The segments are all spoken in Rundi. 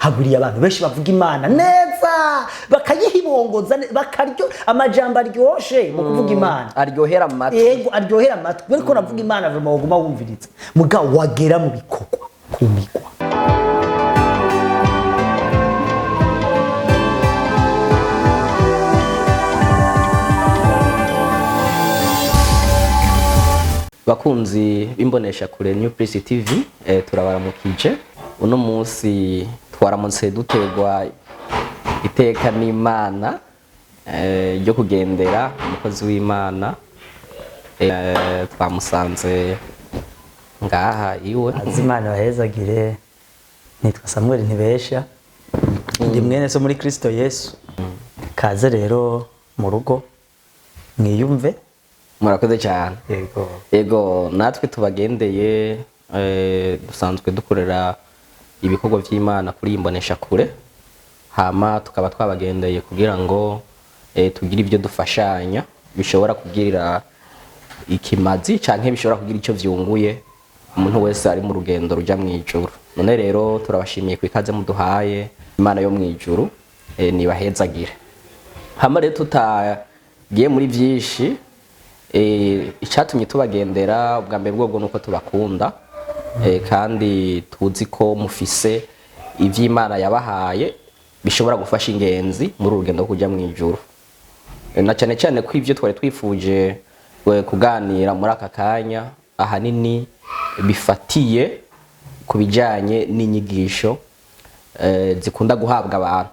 Hagwiriye abantu benshi bavuga Imana neza, bakayihibongoza, bakaryo amajambo aryoshe mu kuvuga Imana. Aryohera amatwi. Yego, aryohera amatwi. Ariko navuga Imana vraiment woguma wumviriza, mugabo wagera mu bikorwa kumigwa. Bakunzi b'imbonesha kure New Place TV, turabaramukije. Uno munsi twaramutse dutegwa iteka n'Imana ryo kugendera umukozi w'Imana. Twamusanze ngaha iwe. Azimana bahezagire. Nitwa Samuel Ntibesha, ndi mwene so muri Kristo Yesu. Kaze rero mu rugo mwiyumve. Murakoze cyane. Yego. Ego, natwe tubagendeye, dusanzwe dukorera ibikorwa by'Imana kuri iyi mboneshakure, hama tukaba twabagendeye kugira ngo tugire ibyo dufashanya bishobora kugirira ikimazi canke bishobora kugira icyo vyunguye umuntu wese ari mu rugendo ruja mu ijuru. None rero turabashimiye ku ikaze muduhaye. Imana yo mu ijuru nibahezagire. Hama rero tutagiye muri byinshi, icatumye tubagendera ubwa mbere bwobwo nuko tubakunda, kandi tuzi ko mufise ivy'Imana yabahaye bishobora gufasha ingenzi muri uru rugendo rwo kuja mu ijuru. Na cyane cyane ko ivyo twari twifuje kuganira muri aka kanya ahanini bifatiye ku bijanye n'inyigisho zikunda guhabwa abantu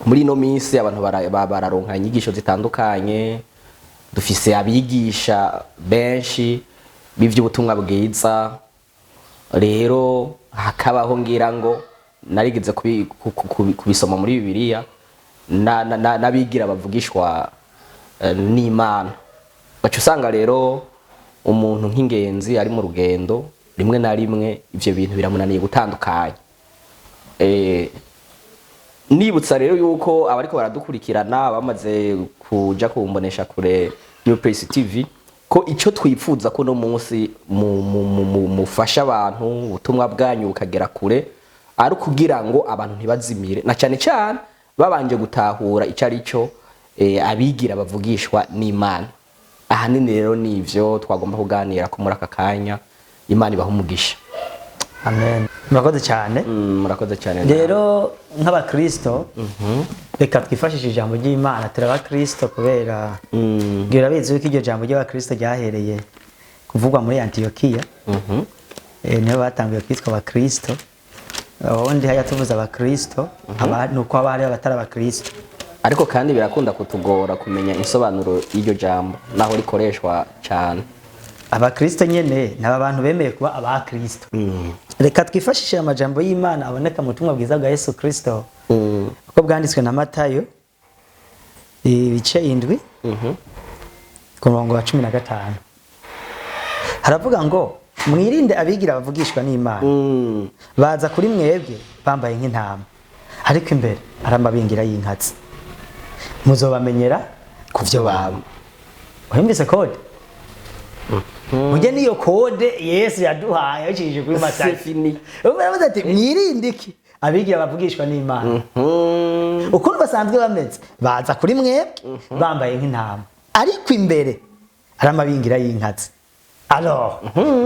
muri ino minsi. Abantu bararonka inyigisho zitandukanye, dufise abigisha benshi b'ivy'ubutumwa bwiza. Rero hakabaho, ngira ngo narigeze kubisoma muri Bibiliya, n'abigira bavugishwa n'Imana. Baca usanga rero umuntu nk'ingenzi ari mu rugendo, rimwe na rimwe ivyo bintu biramunaniye gutandukanya. Nibutsa rero yuko abariko baradukurikirana bamaze kuja kumbonesha kure New Place TV, ko ico twipfuza ko no munsi mufasha abantu, ubutumwa bwanyu bukagera kure, ari kugira ngo abantu ntibazimire, na cyane cyane babanje gutahura ico ari cyo abigira bavugishwa n'Imana. Ahanini rero nivyo twagomba kuganira ko muri aka kanya. Imana ibaha umugisha. Amen, murakoze cyane. Murakoze cyane. Rero nk'abakristo, reka twifashishe ijambo ry'Imana. Turi abakristo kubera ngira urabizi yuko iryo jambo ry'abakristo ryahereye kuvugwa muri Antiyokiya. Niho batanguye kwitwa abakristo. Ubundi hajya tuvuze abakristo, nuko haba hariho abatari abakristo. Ariko kandi birakunda kutugora kumenya insobanuro y'iryo jambo naho rikoreshwa cyane. Abakristo nyene ni aba bantu bemeye kuba abakristo. Reka twifashishe amajambo y'Imana aboneka mu butumwa bwiza bwa Yesu Kristo uko bwanditswe na Matayo, ibice 7, ku murongo wa 15. Haravuga ngo: "Mwirinde abigira bavugishwa n'Imana, baza kuri mwebwe bambaye nk'intama, ariko imbere ari amabingira y'inkazi. Muzobamenyera ku byo baba." Wumvise code? Mujye niyo code Yesu yaduhaye abicishije kuri Matayo. C'est fini. Baravuze ati: "Mwirinde iki? Abigira bavugishwa n'Imana." Ukuntu basanzwe bameze, baza kuri mwebwe bambaye nk'intama, ariko imbere ari amabingira y'inkazi. Alors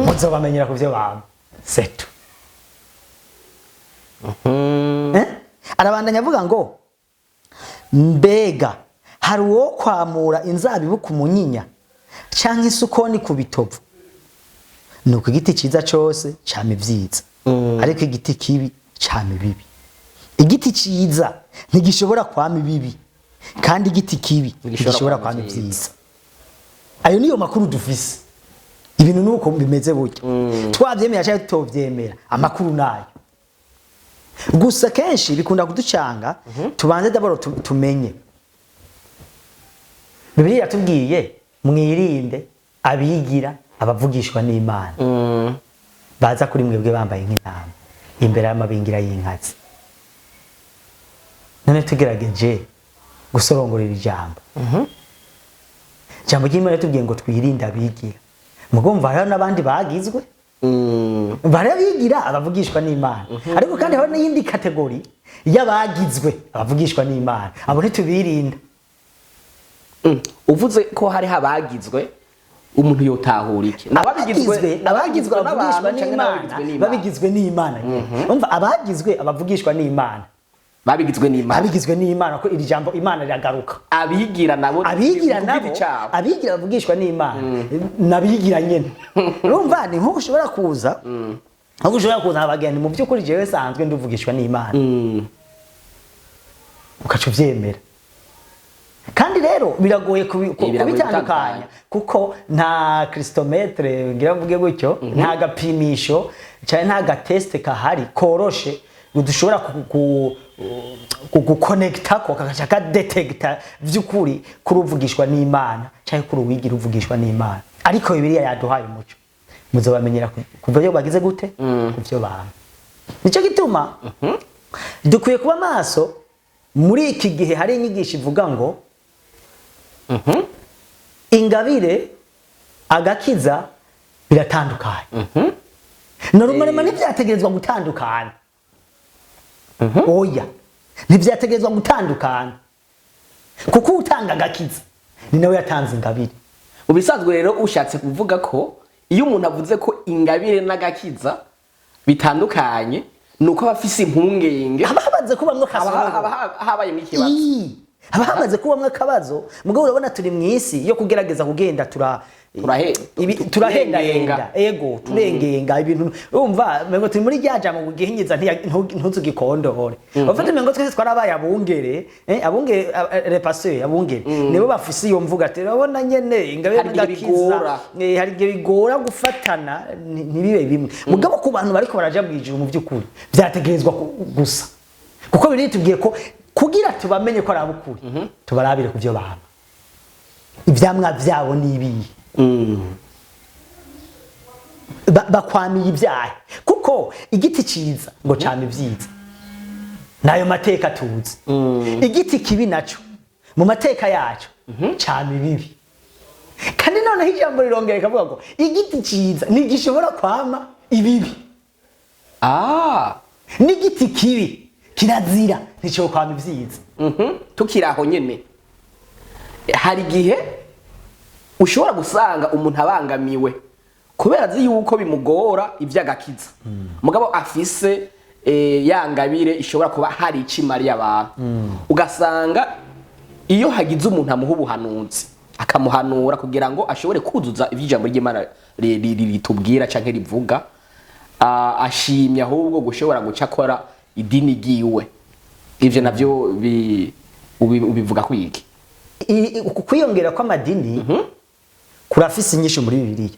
muzobamenyera ku byo baba. C'est tout. Eh? Arabandanya avuga ngo: "Mbega hari uwo kwamura inzabibu ku munyinya, canke isukoni ku bitovu? Nuko igiti ciza cose cama ivyiza, ariko igiti kibi cama ibibi. Igiti ciza ntigishobora kwama ibibi, kandi igiti kibi ntigishobora kwama ivyiza." Ayo niyo makuru dufise. Ibintu nuko bimeze burya, twavyemera cyangwa tutovyemera, amakuru nayo. Gusa kenshi bikunda kuducanga. Tubanze d'abord tumenye Bibiliya yatubwiye: "Mwirinde abigira abavugishwa n'Imana, baza kuri mwebwe bambaye nk'intama, imbere y'amabingira y'inkazi." None tugerageje gusorongorera ijambo ry'Imana, tubwiye ngo twirinde abigira, mugomva hariho n'abandi bagizwe. Barabigira abavugishwa n'Imana, ariko kandi hari n'iyindi catégorie y'abagizwe abavugishwa n'Imana. Abo ntitubirinda. Uvuze ko hariho abagizwe, umuntu yotahura iki? Abagizwe, abagizwe abavugishwa n'abantu canke n'Imana. n'ababigizwe n'Imana? Babigizwe n'Imana nyene. Umva, abagizwe abavugishwa n'Imana. Babigizwe n'Imana. Abigizwe n'Imana, ko iri jambo Imana riragaruka. Abigira nabo Abigira ku nabo giti cabo. Abigira bavugishwa n'Imana nabigira nyene. Urumva, ni nk'uko ushobora kuza, abagenzi, mu by'ukuri jewe sanzwe nduvugishwa n'Imana, ukaca uvyemera. Kandi rero biragoye Biragoye kubitandukanya, gutandukanya. kuko nta christomètre, ngira mvuge gutyo, nta gapimisho cyane, nta gatest kahari koroshe dushobora guconnecta ko kagaca kadetecta vy'ukuri kuri uvugishwa n'Imana cyangwa kuri uwigira uvugishwa n'Imana. Ariko Bibiliya yaduhaye umuco: muzobamenyera ku byo bagize gute, ku byo banga. Nicyo gituma dukwiye kuba maso muri iki gihe. Hari inyigisho ivuga ngo ingabire, agakiza biratandukanye. Normalement ntibyategerezwa gutandukana. Oya, ntibyategerezwa gutandukana, kuko utanga agakiza ni nawe yatanze ingabire. Mu bisanzwe rero, ushatse kuvuga ko iyo umuntu avuze ko ingabire n'agakiza bitandukanye, ni uko aba afise impungenge. Haba hamaze kubamwo haba kasoro. Haba habayemo ikibazo. Ii, haba hamaze kubamwo akabazo. Mugabo urabona turi mu isi yo kugerageza kugenda tura turahendahenda, ego, turengenga ibintu. Urumva, mengo turi muri rya jambo ngo gihinyiza ntuzugikondore. Ufite mengo twese twarabaye abungere, abungere, les pasteurs, abungere nibo bafise iyo mvuga ati urabona nyene ingabire Hari igihe n'agakiza. bigora. Hari igihe bigora gufatana, ntibibe bimwe. Mugabo ku bantu bariko baraja mw'ijuru, mu by'ukuri vyategerezwa gusa, kuko biri tubwiye ko kugira tubamenye ko ari abukuri, tubarabire ku byo bama. Ivyamwa vyabo ni ibihe? Bakwamiye ibyaha, kuko igiti ciza ngo cama ibyiza, nayo mateka tuzi. Igiti kibi naco mu mateka yaco cama ibibi. Kandi noneho ijambo rirongera rikavuga ngo igiti ciza ntigishobora kwama ibibi, n'igiti kibi kirazira, ntico kwama ibyiza. Tukiri aho nyene, hari igihe ushobora gusanga umuntu abangamiwe kubera azi yuko bimugora ivy'agakiza, mugabo afise ya ngabire ishobora kuba hari ico imariye abantu. Ugasanga iyo hagize umuntu amuha ubuhanuzi, akamuhanura kugira ngo ashobore kuzuza ivyo ijambo ry'Imana ritubwira canke rivuga, ashimye ahubwo gushobora guca akora idini ryiwe. Ivyo navyo ubivuga kwiki? Uku kwiyongera kw'amadini kurafise inyishu muri Bibiliya.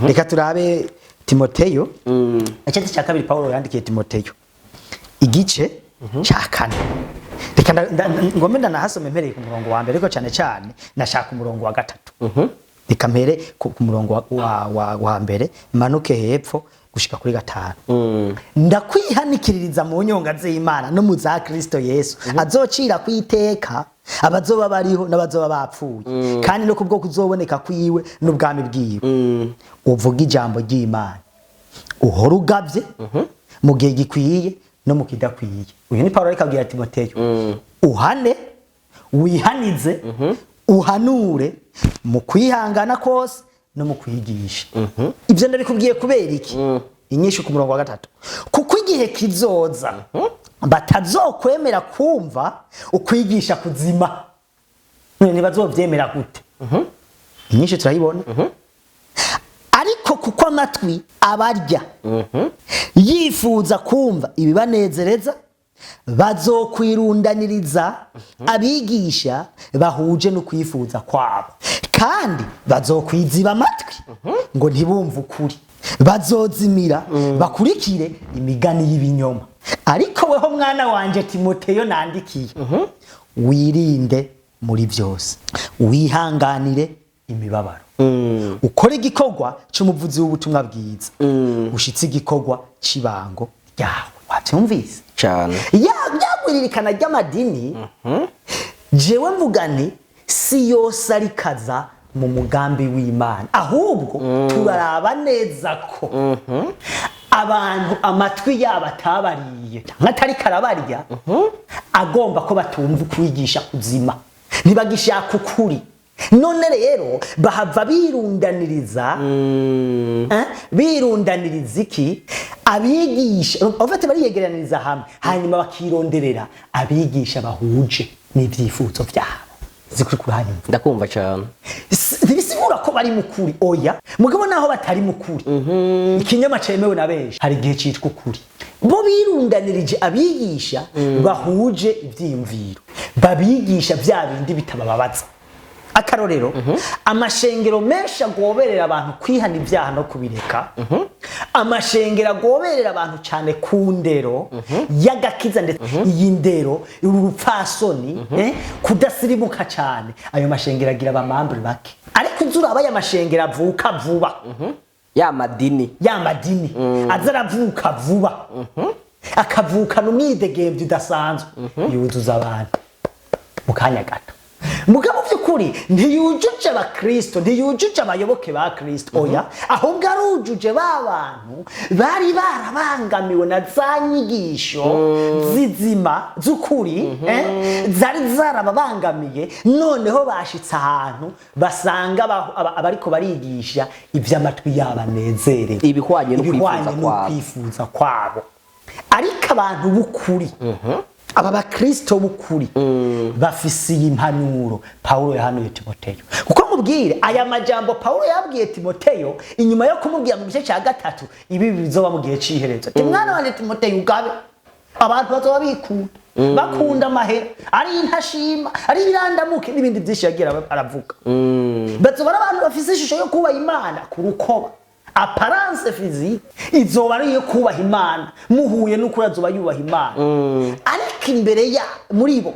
Reka turabe Timoteyo, igice cya kabiri Paulo yandikiye Timoteyo, igice cya kane. Reka ngombe ndanahasome mpereye ku murongo wa mbere, ariko cyane cyane nashaka umurongo wa gatatu. Reka mpere ku murongo wa mbere, manuke hepfo gushika kuri gatanu. Ndakwihanikiririza mu nyonga z'Imana no mu za Kristo Yesu azocira kwiteka abazoba bariho n'abazoba bapfuye, kandi no kubwo kuzoboneka kwiwe n'ubwami bwiwe. Uvuga ijambo ry'Imana, uhora ugavye mu gihe gikwiye no mu kidakwiye. Uyu ni Paulo ariko abwira Timoteyo: uhane, wihanize, uhanure mu kwihangana kose no mu kwigisha. Ibyo ndabikubwiye kubera iki? Inyishu ku murongo wa gatatu: kuko igihe kizoza batazokwemera kumva ukwigisha kuzima. None ntibazovyemera gute? Inyishu turayibona. Ariko kuko amatwi abarya yifuza kumva ibibanezereza, bazokwirundaniriza abigisha bahuje no kwifuza kwabo, kandi bazokwiziba amatwi ngo ntibumve ukuri, bazozimira bakurikire imigani y'ibinyoma. Ariko weho, mwana wanje Timoteyo nandikiye, wirinde muri byose, wihanganire imibabaro, ukore igikorwa c'umuvuzi w'ubutumwa bwiza, ushitse igikorwa c'ibango ryawe. Wavyumvise? Cyane. Ryagwiririkana ry'amadini, jewe mvuga nti si yose arikaza mu mugambi w'Imana, ahubwo turaraba neza ko abantu amatwi yabo atabariye nk'atari karabarya, agomba ko batumva ukwigisha kuzima, ntibagishaka ukuri. None rero bahava birundaniriza, birundaniriza iki? Abigisha bafite bariyegeraniriza hamwe, hanyuma bakironderera abigisha bahuje n'ibyifuzo byabo. Zikuri kurahanyumva? Ndakumva cyane. Ntibisigura ko bari mukuri, oya. Mugabo naho batari mukuri, ikinyoma cemewe na benshi hari igihe citwa ukuri. Bo birundanirije abigisha bahuje ivyiyumviro, babigisha vya bindi bitabababaza. Akarorero, amashengero menshi agoberera abantu kwihana ibyaha no kubireka, amashengero agoberera abantu cyane ku ndero y'agakiza, ndetse iyi ndero, urupfasoni, kudasirimuka cyane, ayo mashengero agira abamambure bake. Ariko uzi uraba aya mashengero avuka vuba, ya madini, ya madini aza aravuka vuba, akavukana umwidegemvyo udasanzwe, yuzuza abantu mu kanya gato. Mugabo by'ukuri ntiyujuje abakristo, ntiyujuje abayoboke ba Kristo, oya, ahubwo arujuje ba bantu bari barabangamiwe na za nyigisho zizima z'ukuri, zari zarababangamiye. Noneho bashitse ahantu basanga abariko barigisha ivy'amatwi yabo anezerewe, ibihwanye no ibihwanye kwifuza kwabo. N'ukwifuza kwabo. Ariko abantu b'ukuri, aba bakristo b'ukuri, bafise iyi mpanuro Pawulo yahanuye Timoteyo. Kuko mubwire, aya majambo Pawulo yabwiye Timoteyo inyuma yo kumubwira mu gice cya 3 ibi bizoba mu gihe c'iherezo, ati: "Mwana wanje Timoteyo, ugabe, abantu bazoba bikunda, bakunda amahera, ari intashima, ari ibirandamuke", n'ibindi byinshi yagiye aravuga. Bazoba ari abantu bafise ishusho yo kubaha Imana ku rukoba, apparence physique izoba ari iyo kubaha Imana, muhuye n'ukuri azoba yubaha Imana, ariko imbere ya muri bo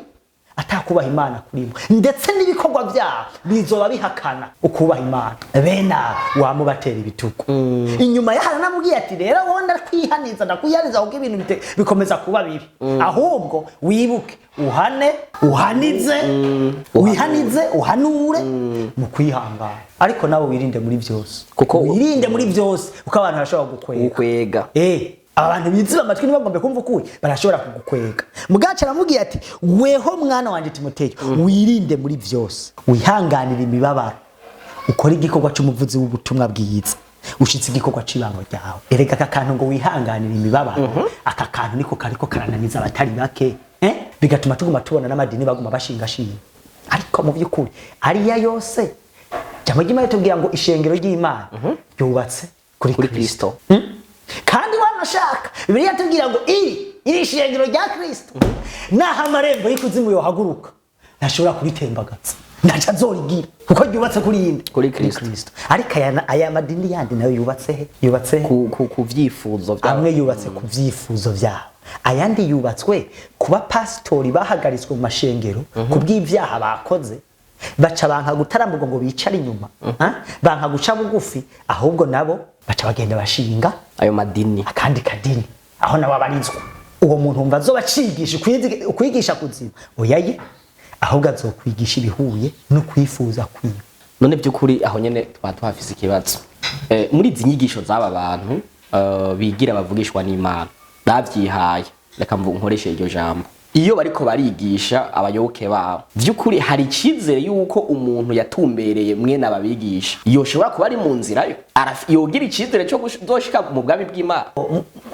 atakubaha Imana kurimo, ndetse n'ibikorwa byabo bizoba bihakana ukubaha Imana. Bene abo wamubatera ibitugu. Inyuma yaho aranamubwiye ati: "Rero wowe ndakwihaniza, ndakwihaniza, kuko ibintu bikomeza kuba bibi. Ahubwo wibuke uhane, uhanize, wihanize, uhanure mu kwihangana, ariko nawe wirinde muri byose." Wirinde muri byose, kuko abantu barashobora gukwega. Gukwega. Abantu biziba amatwi ntibagombe kumva ukuri, barashobora kugukwega. Mugaca aramubwiye ati: "Weho mwana wanje Timoteyo, wirinde muri byose, wihanganire imibabaro, ukore igikorwa c'umuvuzi w'ubutumwa bwiza, ushitse igikorwa c'ibango ryawe." Erega aka kantu ngo wihanganire imibabaro, aka kantu niko kariko karananiza abatari bake, Bigatuma tuguma tubona n'amadini baguma bashingashinga. Ariko mu by'ukuri ariya yose, jambo ry'Imana ritubwira ngo ishengero ry'Imana ryubatse kuri kuri Kristo. Kristo. Kandi wanashaka, Bibiliya itubwira ngo iri shengero rya Kristo, naho amarembo y'ikuzimu yohaguruka, ntashobora kuritembagaza, ntaco azorigira, kuko ryubatse kuri yindi? Kuri Kristo. Ariko aya madini yandi nayo yubatse he? Yubatse he? Ku vyifuzo vyabo. Amwe yubatse ku vyifuzo vyabo, ayandi yubatswe kuba pasitori bahagaritswe mu mashengero ku bw'ibyaha bakoze, baca banka gutaramburwa ngo bicare inyuma, ha? Banka guca bugufi, ahubwo nabo baca bagenda bashinga ayo madini, akandi kadini aho nawe abarizwa. Uwo muntu wumva azoba acigisha ukwigisha kuzima? Oyaye, ahubwo azokwigisha ibihuye no kwifuza kwiwe. None by'ukuri aho nyene tuba tuhafise ikibazo. Muri izi nyigisho z'aba bantu bigira bavugishwa n'Imana, bavyihaye, reka nkoreshe iryo jambo, iyo bariko barigisha abayoboke babo, vy'ukuri hari icizere yuko umuntu yatumbereye mwene ababigisha yoshobora kuba ari mu nzira yo yogira icizere cyo kuzoshika mu bwami bw'Imana?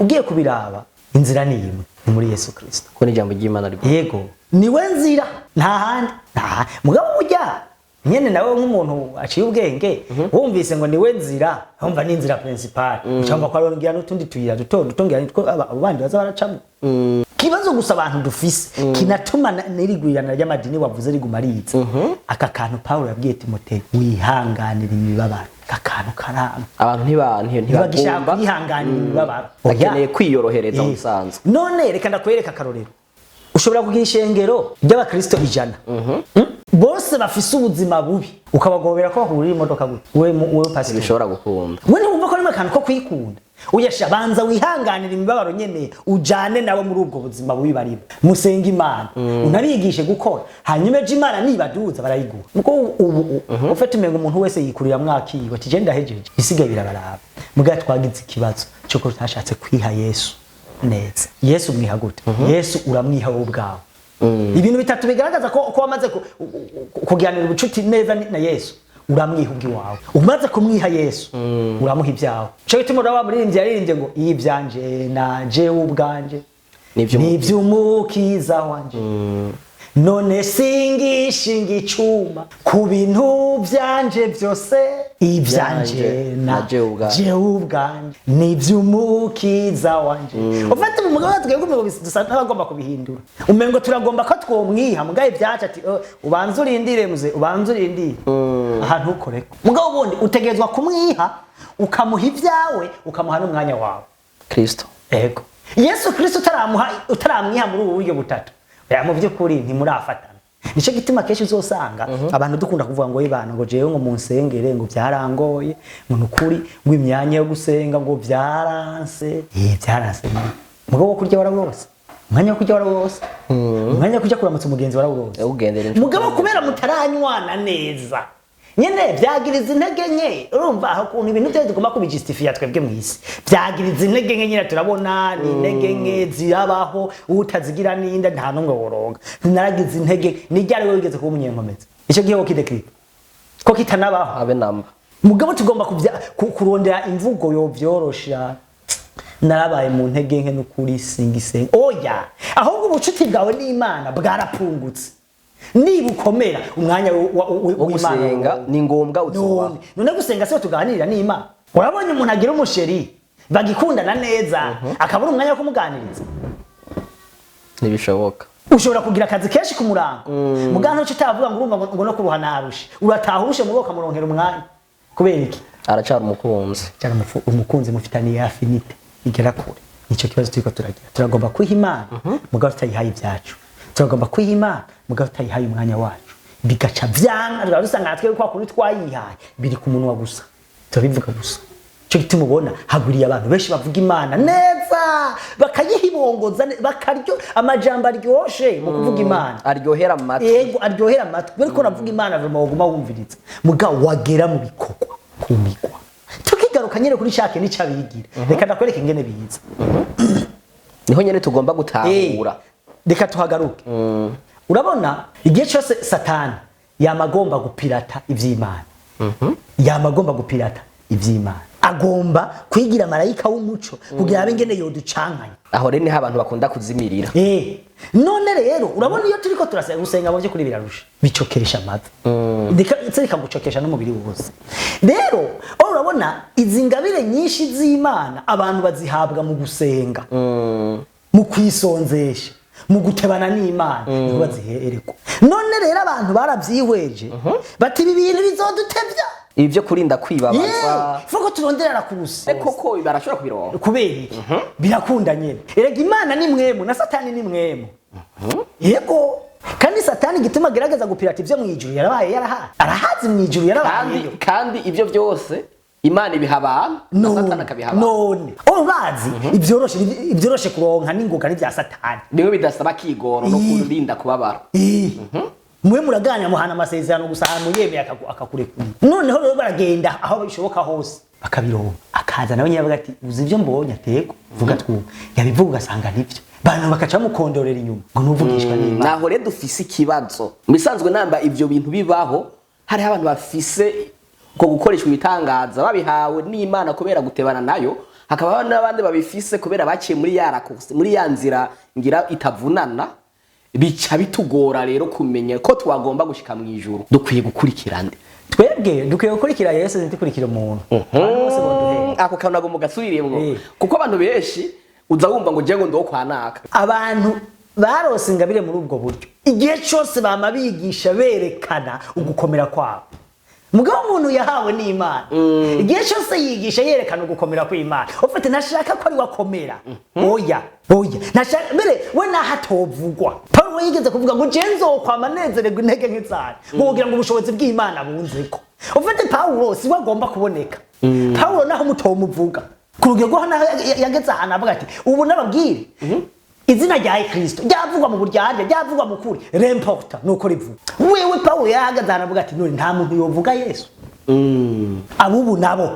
Ugiye kubiraba, inzira ni imwe, ni muri Yesu Kristo. Ko n'ijambo ry'Imana rivuga. Yego, niwe nzira, nta handi, nta handi. Mugabo burya nyene nawe nk'umuntu aciye ubwenge, wumvise ngo niwe nzira, wumva ni inzira principale, ucumva ko arongera n'utundi tuyira duto duto, ngira nitwo abo bandi baza baracamo. Kibazo gusa abantu dufise kinatuma n'irigwirirana ry'amadini wavuze riguma riza, aka kantu Paulo yabwiye Timoteyo: "Wihanganira imibabaro", aka kantu karanga. Abantu ntibagishaka ntibagomba kwihanganira imibabaro. Oya. Bakeneye kwiyorohereza mu bisanzwe. None reka ndakwereka akarorero. Ushobora kugira ishengero ry'abakristo 100, Bose bafise ubuzima bubi, ukabagobera ko bahurira imodoka gute? Wewe wewe pastor, ntibishobora gukunda. We ntiwumva ko arimo akantu ko kwikunda? Uyasha banza wihanganira imibabaro nyene, ujane nabo muri ubwo buzima bubi barimo, musenga Imana, unabigishe gukora, hanyuma ejo Imana nibaduza barayiguha. Nuko ubu ufite umengo umuntu wese yikurira mwakiwe ati je ndahejeje, isigaye birabaraba. Muga twagize ikibazo cyo ko tutashatse kwiha Yesu neza. Yesu mwiha gute? Yesu uramwiha wowe ubwawe. Ibintu bitatu bigaragaza ko wamaze kugiranira ubucuti neza na Yesu: uramwiha ubwiwawe, umaze kumwiha Yesu uramuha ibyawe. Cyo gituma uraba muririmbyi yaririmbye ngo ibyanje na jewe ubwanje N'ivy'umukiza n'ivy'umukiza wanje, none singishinga icuma ku bintu byanje byose, ibyanje na na jewe ubwanje. Jewe ubwanje n'ivy'umukiza wanje. Ufite mu mugabo twebwe umengo dusa n'abagomba kubihindura, umengo turagomba ko twomwiha mugaye ibyacu ati: "Oh, ubanze urindire muze, ubanze urindire ahantu ukoreko." Mugabo ubundi utegerezwa kumwiha, ukamuha ibyawe, ukamuha n'umwanya wawe. Kristo. Ego, Yesu Kristo utaramuha, utaramwiha muri ubu buryo butatu, oya, mu by'ukuri ntimurafatana. Nicyo gituma kenshi uzosanga abantu dukunda kuvuga ngo ibana ngo jewe ngo munsengere, ngo byarangoye, ngo nukuri ngo imyanya yo gusenga ngo byaranse. Byaranse nyine. Mugabo wo kurya warawurose, umwanya wo kurya warawurose, umwanya wo kujya kuramutsa umugenzi warawurose. Ugendera inshuti. Mugabo kubera mutaranywana neza nyene vyagiriza intege nke. Urumva aho kuntu ibintu byose tugomba kubijustifia twebwe mw'isi, vyagiriza intege nke nyine, turabona ni intege nke zirabaho, utazigira n'inda nta n'umwe woronga. Naragize intege, ni ryari wewe wigeze kuba umunyenkomezi? Ico gihe wokidekripa ko kitanabaho. Habe namba. Mugabo tugomba kurondera imvugo yovyorosha: narabaye mu ntege nke n'ukuri singisenga. Oya, ahubwo ubucuti bwawe n'Imana bwarapfungutse. Niba ukomera umwanya wo w'Imana gusenga ni ngombwa uzobaho. None gusenga siho tuganirira n'Imana? Urabonye umuntu agira umuchéri bagikundana neza akabura umwanya wo kumuganiriza? Ntibishoboka. Ushobora kugira akazi kenshi ku murango, mugabo ntuco utavuga ngo urumva ngo no kuruha narushe, urataha urushe mugo ukamuronkera umwanya. Kubera iki? Aracara umukunzi. Cyane umukunzi mufitaniye affinité igera kure. Nicyo kibazo turiko turagira: turagomba kwiha Imana mugabo tutayihaye ibyacu, turagomba kwiha Imana mugabo tutayihaye umwanya wacu, bigaca vyanga. Tukaba dusanga natwe kwa kundi twayihaye biri ku munwa gusa, turabivuga gusa. Cyo gituma ubona hagwiriye abantu benshi bavuga Imana neza, bakayihibongoza bakaryo amajambo aryoshe mu kuvuga Imana. Aryohera amatwi. Yego, aryohera amatwi, ariko uravuga Imana vuma woguma wumviriza, mugabo wagera mu bikorwa kumigwa. Tukigaruka nyene kuri cake n'icabigira, reka ndakwereka ingene biza. Niho nyene tugomba gutahura. Reka tuhagaruke. Urabona igihe cyose Satani yamagomba gupirata ivy'Imana, yamagomba gupirata ivy'Imana, agomba kwigira marayika w'umuco kugira abe ingene yoducankanya. Aho rero niho abantu bakunda kuzimirira. None rero urabona iyo turiko turasenga, gusenga mu by'ukuri birarusha, bicokeresha amavi, ndetse bikagucokesha n'umubiri wose. Rero aho urabona izi ngabire nyinshi z'Imana abantu bazihabwa mu gusenga, mu kwisonzesha, mu gutebana n'Imana, niho baziherekwa. None rero abantu barabyihweje bati ibi bintu bizodutevya. Ibi byo kurinda kwibabaza. Fuko turondera kuruse. Koko barashobora kubironka? Kubera iki? Birakunda nyene. Erega Imana ni mwemu na Satani ni mwemu. Yego, kandi Satani igituma agerageza gupirata ivyo mw'ijuru, yarabaye yarahazi, arahazi mw'ijuru Kandi yarabayeyo. Kandi ibyo byose Imana ibiha abantu na Satani akabiha abantu. None urazi ibyoroshe kuronka n'ingoga n'ibya Satani. Bimwe bidasaba kigoro no kurinda kubabara. Mwe muraganira, muhana amasezerano gusa, ahantu yemeye akakurekura. Noneho rero baragenda aho bishoboka hose bakabironka, akaza nawe nyine avuga ati: "Uzi ibyo mbonye?" "Atego vuga twumva." Yabivuga ugasanga nibyo, bantu bakaca bamukondorera inyuma ngo nuvugishwa n'Imana. Naho rero dufise ikibazo mu bisanzwe, namba ivyo bintu bibaho, hariho abantu bafise uko gukoreshwa ibitangaza babihawe n'Imana kubera gutebana nayo, hakaba n'abandi babifise kubera baciye muri ya raccourci, muri ya nzira ngira itavunana. Bica bitugora rero kumenya ko twagomba gushika mu ijuru dukwiye gukurikirana. Twebwe dukwiye gukurikira Yesu, ntidukurikire umuntu. Abantu bose boduhera. Ako kantu nagomba gasubiremwo, kuko abantu benshi uza wumva ngo je ngo ndo kwa naka. Abantu barose ingabire muri ubwo buryo, igihe cyose bama bigisha berekana ugukomera kwabo. Mugabo umuntu yahawe n'Imana igihe cyose yigisha yerekana ugukomera kw'Imana. Ufite ntashaka ko ari wakomera. Oya, oya, ntashaka mbere we naho atovugwa. Paul we yigeze kuvuga ngo je nzokwama nezererwa intege nke zanje, ngo kugira ngo ubushobozi bw'Imana bunzeko. Ufite Pawulo si we agomba kuboneka. Pawulo naho mutomuvuga. Ku rugero rwo hano yageze ahantu avuga ati ubu nababwire izina rya Kristo ryavugwa mu buryarya, ryavugwa mu kuri, l'important nuko rivuga. Wewe Pawulo yahagaze ahantu avuga ati none nta muntu yovuga Yesu. Abubu nabo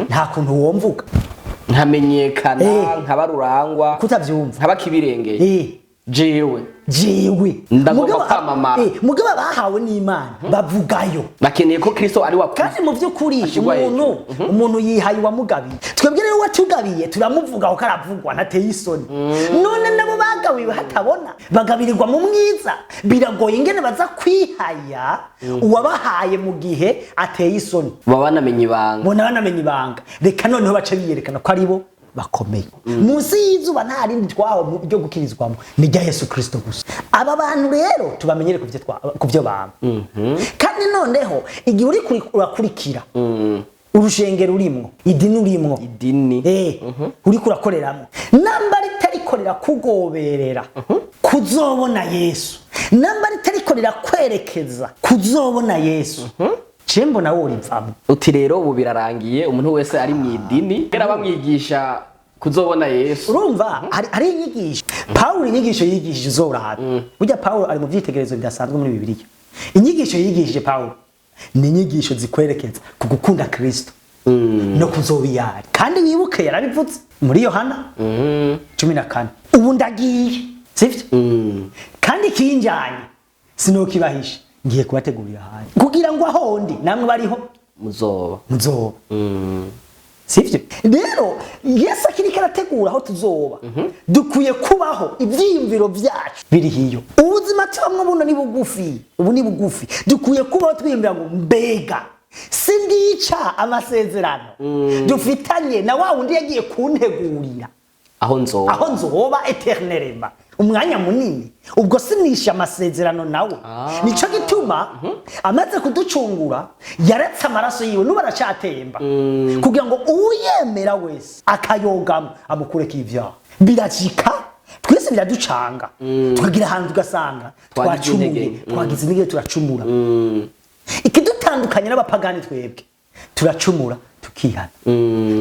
nta kuntu womvuga. Nkamenyekana, nkabarurangwa, kutavyumva, nkabakibirengeye, jewe jewe ndagomba kwamamara. Mugabo bahawe n'Imana bavugayo. Bakeneye ko Kristo ari wakuze. Kandi mu by'ukuri Ashigwa umuntu yihaye uwamugabiye. Twebwe rero watugabiye turamuvuga kuko aravugwa, ntateye isoni. None nabo bagabiwe hatabona, bagabirirwa mu mwiza, biragoye ingene baza kwihaya uwabahaye mu gihe ateye isoni. Baba banamenye ibanga. Bona banamenye ibanga, reka noneho bace biyerekana ko ari bo bakomeye munsi y'izuba. Nta rindi twahawe mu ryo gukirizwamo, ni rya Yesu Kristo gusa. Aba bantu rero tubamenyere ku byo bama. Kandi noneho igihe uri urakurikira urushengero urimwo, idini urimwo, idini, uriko urakoreramo, namba ritarikorera kugoberera kuzobona Yesu, namba ritarikorera kwerekeza kuzobona Yesu, je mbona worivamwo. Uti rero ubu birarangiye, umuntu wese ari mu idini kera bamwigisha kuzobona Yesu. Urumva hari inyigisho Pawulo, inyigisho yigishije uzorabe. Burya Pawulo ari mu vyitegererezo bidasanzwe muri Bibiliya. Inyigisho yigishije Pawulo ni inyigisho zikwerekeza ku gukunda Kristo no kuzoba iyari. Kandi wibuke yarabivuze muri Yohana 14: ubu ndagiye, sivyo? Kandi ikinjanye sinokibahisha, ngiye kubategurira ahandi kugira ngo aho ndi namwe bariho muzoba. Muzoba, sivyo? Rero Yesu akiriko arategura aho tuzoba, dukwiye kubaho ivyiyumviro vyacu biri hiyo. Ubuzima tubamwo buno ni bugufi, ubu ni bugufi. Dukwiye kubaho twiyumvira ngo mbega sindica amasezerano dufitanye na wa wundi yagiye kuntegurira aho nzoba, aho nzoba éternellement umwanya munini? Ubwo sinisha amasezerano nawe. Nico gituma amaze kuducungura yaretse amaraso yiwe, nubu aracyatemba kugira ngo uwuyemera wese akayogamo amukureko ivyaha. Birashika twese biraducanga, tukagira ahantu tugasanga twagize twacumuye, intege. Twagize intege, turacumura. Ikidutandukanye n'abapagani, twebwe turacumura tukihana,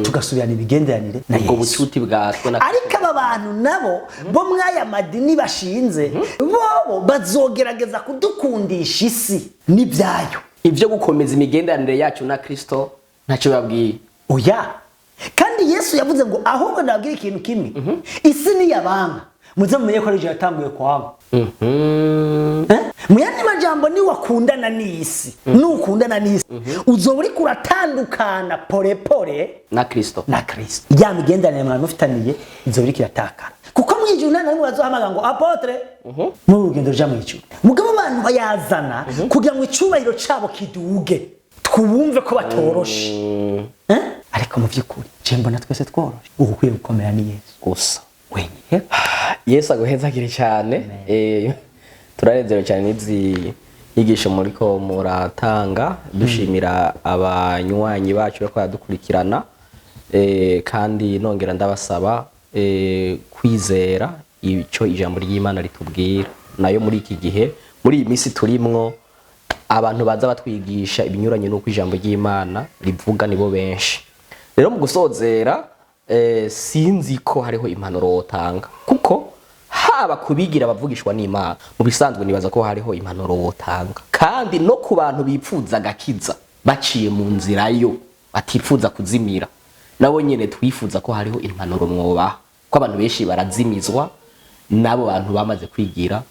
tugasubirana imigenderanire na ubwo Yesu. Bucuti bwatwe na Ariko aba bantu nabo bo mw'aya madini bashinze, bobo bazogerageza kudukundisha isi n'ibyayo. Ibyo gukomeza imigenderanire yacu na Kristo ntacyo babwiye. Oya, kandi Yesu yavuze ngo ahubwo ndababwira ikintu kimwe: isi niyabanga, muze mumenye ko ari yatanguye kwanga. Eh? Mu yandi majambo, niwakundana n'isi, nukundana n'isi, uzoba uriko uratandukana pole pole na Kristo. Na Kristo. Ya migenderanire mwari mufitaniye izoba iriko iratakara, kuko mu ijuru nta na rimwe bazohamagara ngo apôtre muri urugendo ruja mu ijuru. Mugabo abantu bayazana kugira ngo icubahiro cabo kiduge, twumve ko batoroshe. Eh? Ariko mu vy'ukuri je mbona twese tworoshe, ubu ukwiye gukomera ni Yesu gusa wenyine. Yesu aguhezagire cyane. Turanezerewe cyane n'izi nyigisho muriko muratanga, dushimira abanywanyi bacu bariko baradukurikirana. Kandi nongera ndabasaba kwizera ico ijambo ry'Imana ritubwira. Nayo muri iki gihe, muri iyi minsi turimwo, abantu baza batwigisha ibinyuranye n'uko ijambo ry'Imana rivuga nibo benshi. Rero mu gusozera, sinzi ko hariho impanuro wotanga, kuko haba kubigira abavugishwa n'Imana mu bisanzwe, nibaza ko hariho impanuro wotanga, kandi no ku bantu bipfuza agakiza baciye mu nzira yo batifuza kuzimira, nabo nyene twifuza ko hariho impanuro mwobaha, ko abantu benshi barazimizwa n'abo bantu bamaze kwigira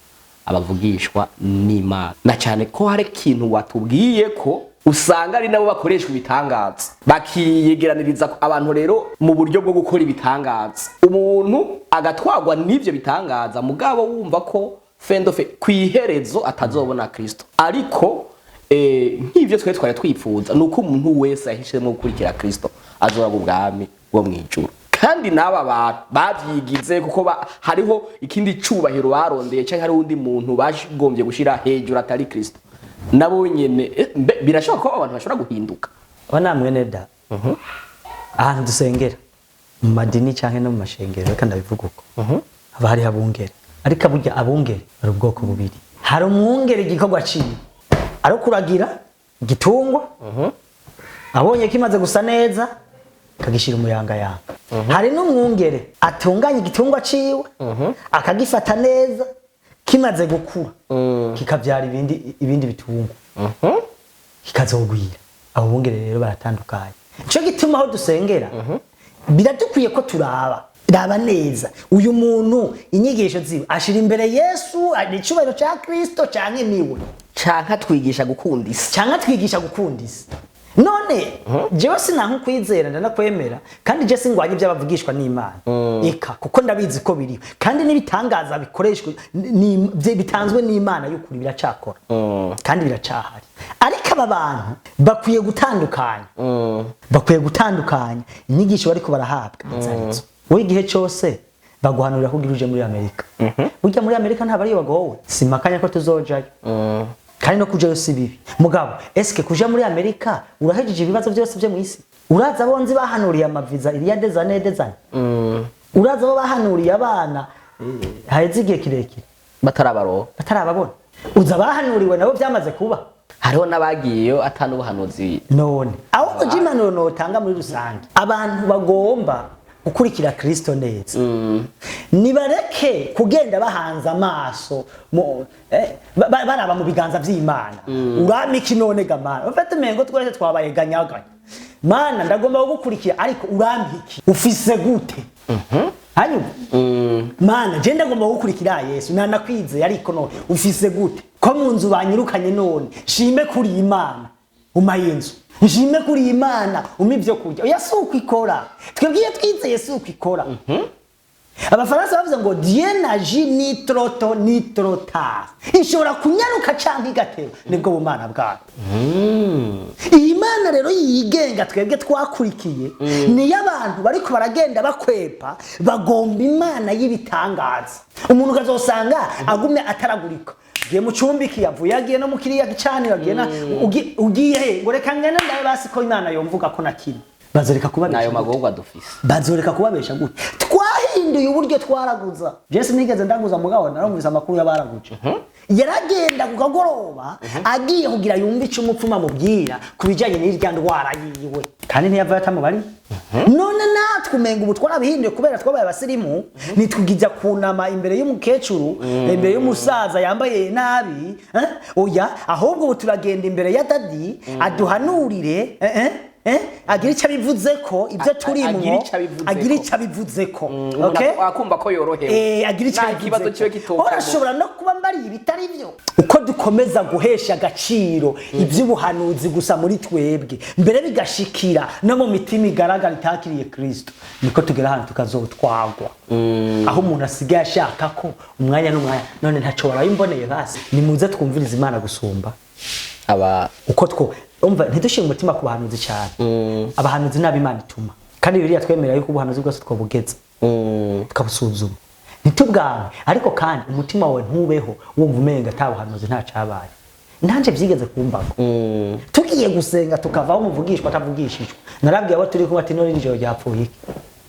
abavugishwa n'Imana, na cyane ko hari ikintu watubwiye ko usanga ari nabo bakoreshwa ibitangaza, bakiyegeraniriza abantu rero mu buryo bwo gukora ibitangaza, umuntu agatwagwa n'ivyo bitangaza, mugabo wumva ko fendofe kw'iherezo atazobona Kristo. Ariko nk'ivyo twe twari twifuza ni uko umuntu wese yahisemo gukurikira Kristo azoraga ubwami bwo mw'ijuru. Kandi n'aba bantu bavyigize kuko hariho ikindi cubahiro barondeye, canke hariho undi muntu bagombye gushira hejuru atari Kristo, nabo nyene birashoboka ko abantu bashobora guhinduka. Aba namwe da ahantu dusengera mu madini canke no mu mashengero, reka ndabivuga uko, haba hariho abungere. Ariko burya abungere bari ubwoko bubiri. Hari umwungere igikorwa ciwe ari ukuragira igitungwa, abonye kimaze gusa neza. Akagishira umuyangayanga. Hari n'umwungere atunganya igitungwa ciwe, akagifata neza, kimaze gukura kikavyara ibindi bitungwa, kikazogwira. Abo bungere rero baratandukanye. Nico gituma aho dusengera biradukwiye ko turaba raba neza uyu muntu, inyigisho ziwe ashira imbere Yesu, icubahiro ca Kristo, canke niwe? Canke atwigisha gukunda isi? Canke atwigisha gukunda isi? None jewe sinankukwizera, ndanakwemera, kandi je singwanya ibyo abavugishwa n'Imana, eka, kuko ndabizi ko biriho, kandi n'ibitangaza bikoreshwa bitanzwe n'Imana y'ukuri biracakora kandi biracahari. Ariko aba bantu bakwiye gutandukanya, bakwiye gutandukanya inyigisho bariko barahabwa zarizo. Wowe igihe cyose baguhanurira kugira uje muri Amerika, burya muri Amerika ntabwo ariyo bagowe. Simakanya ko tuzojayo, kandi no kujayo si bibi. Mugabo eske kuja muri Amerika urahejeje ibibazo byose byo mu isi? Uraza abo nzi bahanuriye amaviza iriya dezane dezane, uraza abo bahanuriye abana, haheze igihe kirekire batarabaroha, batarababona. Uza abahanuriwe nabo byamaze kuba. Hariho n'abagiyeyo atanubuhanuzi. None ahubwo je impanuro notanga muri rusange, abantu bagomba gukurikira Kristo neza nibareke kugenda bahanze amaso baraba mu biganza vy'Imana. Urampa iki none ga Mana? Ufite umengo twese twabaye ganyaganya. Mana, ndagomba kugukurikira, ariko urampa iki? Ufise gute? Hanyuma, Mana, je ndagomba kugukurikira Yesu, nanakwizeye, ariko none ufise gute ko mu nzu banyirukanye? None shime kuri Imana umaye inzu, nshime kuri Imana umpa ibyo kurya. Oya, si uko ikora. Twebwe iyo twizeye si uko ikora. Abafaransa bavuze ngo "Dieu n'agit ni trop tôt ni trop tard." Ishobora kunyaruka canke igateba, nibwo bumana bwayo. Iyi Mana rero yigenga twebwe twakurikiye niyo abantu bariko baragenda bakwepa, bagomba Imana y'ibitangaza. Umuntu ukazosanga agumye ataragurika, agiye mu cumbi yavuye, agiye no mu kiriya gicaniro, agiye na ugiye he ngo reka ngende ndabe basi ko Imana yomvuga ko nakiri. Bazoreka kubabesha Nayo gute? Magorwa dufise. Bazoreka kubabesha gute? Twahinduye uburyo twaraguza. Je sinigeze ndaguza, mugabo narumvise amakuru y'abaraguje. Yaragenda ku kagoroba agiye kugira yumve ico umupfumu amubwira ku bijanye n'irya ndwara yiwe, kandi ntiyavayo atamubariye. None natwe umenga ubu twarabihinduye kubera twabaye abasirimu, ntitugijya kunama imbere y'umukecuru, imbere y'umusaza yambaye nabi, eh? Oya, ahubwo ubu turagenda imbere ya dadi aduhanurire, agire icyo abivuze ko ibyo turimwo. Agira ico abivuzeko. Agira icyo abivuze ko. Umuntu Okay? akumva ko yorohewe. Agira icyo Nta kibazo abivuze kibe ko. kitokamo. Urashobora no kuba mbariye ibitari byo. Uko dukomeza guhesha agaciro iby'ubuhanuzi gusa muri twebwe, mbere bigashikira no mu mitima igaragara itakiriye Kristo, niko tugera ahantu tukazotwagwa, aho umuntu asigaye ashaka ko umwanya n'umwanya. None ntaco warayimboneye? Basi nimuze twumvirize Imana gusumba Aba uko two umva. Ntidushyire umutima ku bahanuzi cyane. Abahanuzi ni Imana ituma, kandi Bibiliya twemera yuko ubuhanuzi bwose twabugeza tukabusuzuma, ntitubwanke. Ariko kandi umutima wawe ntubeho wumva umenga ata buhanuzi nta cabaye. Nanje byigeze kumbaho, tugiye gusenga tukavaho umuvugishwa atavugishijwe. Narabwiye abo turi kumwe ati: "None iri joro ryapfuye iki?"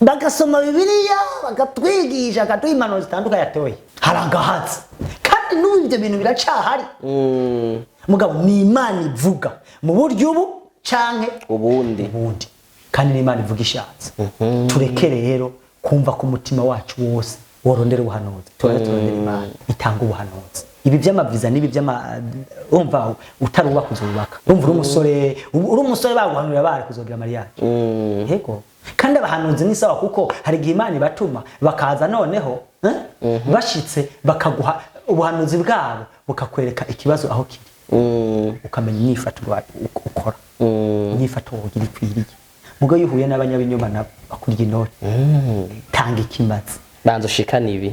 Bagasoma Bibiliya, bakatwigisha, bakaduha impanuro zitandukanye, atoye hari agahatsi, kandi n'ubu ibyo bintu biracahari. Mugabo ni Imana ivuga mu buryo ubu canke ubundi. Ubundi, kandi ni Imana ivuga ishatse. Tureke rero kumva ko umutima wacu wose worondera ubuhanuzi. Tubanze turondera Imana itanga ubuhanuzi. Ibi by'amaviza n'ibi by'ama, umva, utarubaka uzubaka. Umva, uri umusore baguhanurira bari kuzogira mariage. Yego, kandi abahanuzi ni sawa, kuko hari igihe Imana ibatuma bakaza, noneho bashitse bakaguha ubuhanuzi bwabo, bukakwereka ikibazo aho kiri, ukamenya inyifato ukora, inyifato wogira ikwiriye. Mugo iyo uhuye n'abanyabinyoma nabo bakurya inoti, tanga ikimazi. Banza ushikane ibi.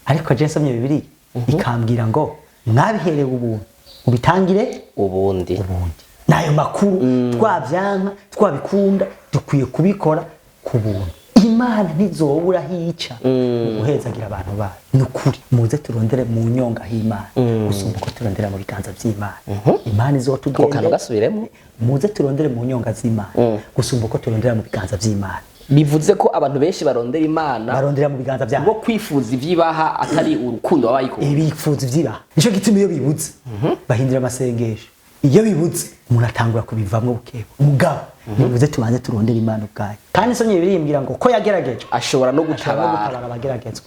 Ariko je nsomye Bibiliya ikambwira ngo mwabiherewe ubuntu, ubitangire ubundi. Ubundi n'ayo makuru twabyanka twabikunda, dukwiye kubikora ku buntu. Imana ntizobura hica mu guhezagira abantu bayo. Ni ukuri, muze turondere mu nyonga h'Imana gusumba uko turondera mu biganza by'Imana. Imana Ako kantu izotugendera. Gasubiremo. Muze turondere mu nyonga z'Imana gusumba uko turondera mu biganza by'Imana. Bivuze ko abantu benshi barondera Imana barondera mu biganza byabo bwo kwifuza ivyibaha, atari urukundo baba bayikunda. Ibifuzo vyibaha. Nico gituma iyo bibuze bahindura amasengesho. Iyo bibuze umuntu atangura kubivamwo bukebu. Mugabo Nibuze tubanze turondere Imana ubwayo. Kandi nsomye Bibiliya imbwira ngo ko yageragejwe ashobora no ashobora no gutabara. Gutabara abageragezwa.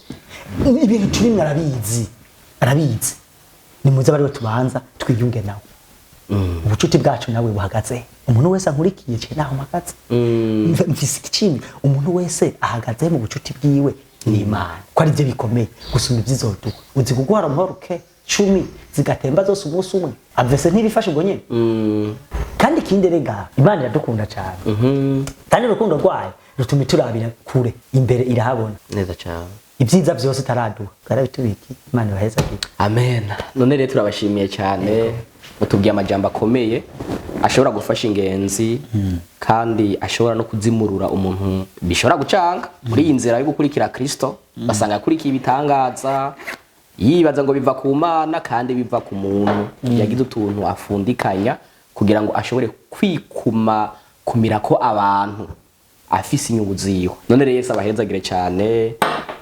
Ibintu turimwe arabizi, arabizi. Nimuze bariwe tubanza twiyunge nawe. Ubucuti bwacu nawe buhagaze. Umuntu wese ankurikiye, ce naho mpagaze, mfise ikicimi. Umuntu wese ahagaze mu bucuti bwiwe n'Imana, ko ari byo bikomeye gusumba ibyizoduha. Uzi kuguhara umuhoruke 10 zigatemba zose umunsi umwe, avese ntibifashe ubwo nyene. Kandi ikindi rega, Imana iradukunda cyane, kandi urukundo rwayo rutuma iturabira kure, imbere irahabona. Neza cyane. Ibyiza byose itaraduha yarabitubiki. Imana ibaheza. Amen. None rero turabashimiye cyane, mutubwiye amajambo akomeye ashobora gufasha ingenzi, kandi ashobora no kuzimurura umuntu bishobora gucanga muri iyi nzira yo gukurikira Kristo, basanga yakurikiye ibitangaza, yibaza ngo biva ku Mana, kandi biva ku muntu yagize utuntu afundikanya kugira ngo ashobore kwikuma kumira ko abantu afise inyungu ziwe. None rero Yesu abahezagire cyane.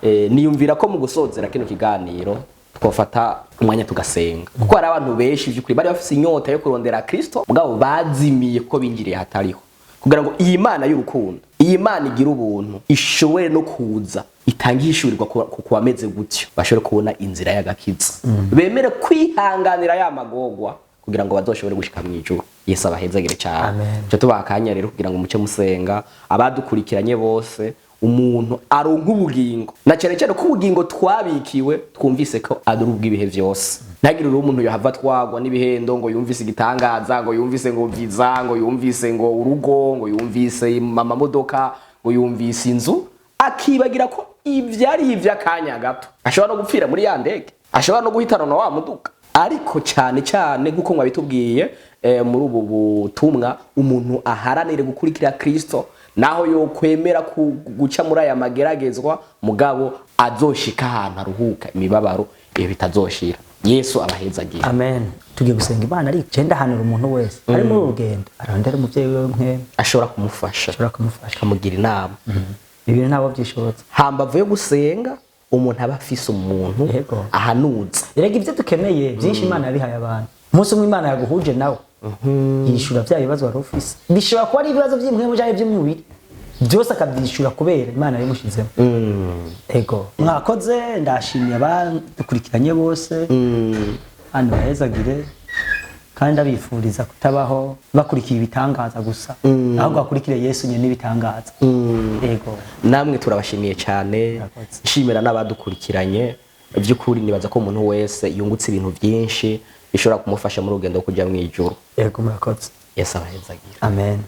Niyumvira ko mu gusozera kino kiganiro twafata umwanya tugasenga, kuko hari abantu benshi by'ukuri bari bafise inyota yo kurondera Kristo, mugabo bazimiye kuko binjiriye hatariho, kugira ngo iyi Mana y'urukundo, iyi Mana igira ubuntu, ishobore no kuza itangishurirwa ku bameze gutyo, bashobore kubona inzira y'agakiza, bemere kwihanganira ya magogwa kugira ngo bazoshobore gushika mu ijuru. Yesu abahezagire cyane. Amen. Cyo tubaha akanya rero kugira ngo muce musenga abadukurikiranye bose, umuntu aronka ubugingo, na cyane cyane ko ubugingo twabikiwe twumvise ko ari ubw'ibihe byose. Ntagire uri umuntu yohava twagwa n'ibihendo ngo yumvise igitangaza, ngo yumvise ngo viza, ngo yumvise ngo urugo, ngo yumvise amamodoka, ngo yumvise inzu, akibagira ko ibyo ari iby'akanya gato. Ashobora no gupfira muri ya ndege, ashobora no guhitanwa na wa muduga. Ariko cyane cyane nk'uko mwabitubwiye muri ubu butumwa, umuntu aharanire gukurikira Kristo, naho yokwemera guca muri aya mageragezwa, mugabo azoshika ahantu aruhuka imibabaro iyo bitazoshira. Yesu abahezagira. Amen. Tugiye gusenga Imana, ariko je ndahanura umuntu wese ari muri uru rugendo arondera umuvyeyi wiwe mwe ashobora kumufasha, ashobora kumufasha, akamugira inama. Ibintu ntabwo byishobotse. Hambavu yo gusenga, umuntu aba afise umuntu Yego. ahanuza. Erega ibyo dukeneye byinshi Imana yabihaye abantu. Umunsi umwe Imana yaguhuje nawe, yishura bya bibazo wari ufise. Bishobora kuba ari ibibazo by'impwemu cyangwa iby'umubiri, byose akabyishura kubera Imana yabimushizemo. Ego, mwakoze. Ndashimiye abadukurikiranye bose hano, bahezagire, kandi abifuriza kutabaho bakurikiye ibitangaza gusa, ahubwo bakurikire Yesu nyine n'ibitangaza. Ego. Namwe turabashimiye cyane. Murakoze. Nshimira n'abadukurikiranye. By'ukuri nibaza ko umuntu wese yungutse ibintu byinshi bishobora kumufasha muri rugendo rwo kujya mu ijuru. Ego, murakoze. Yesu abahezagira. Amen.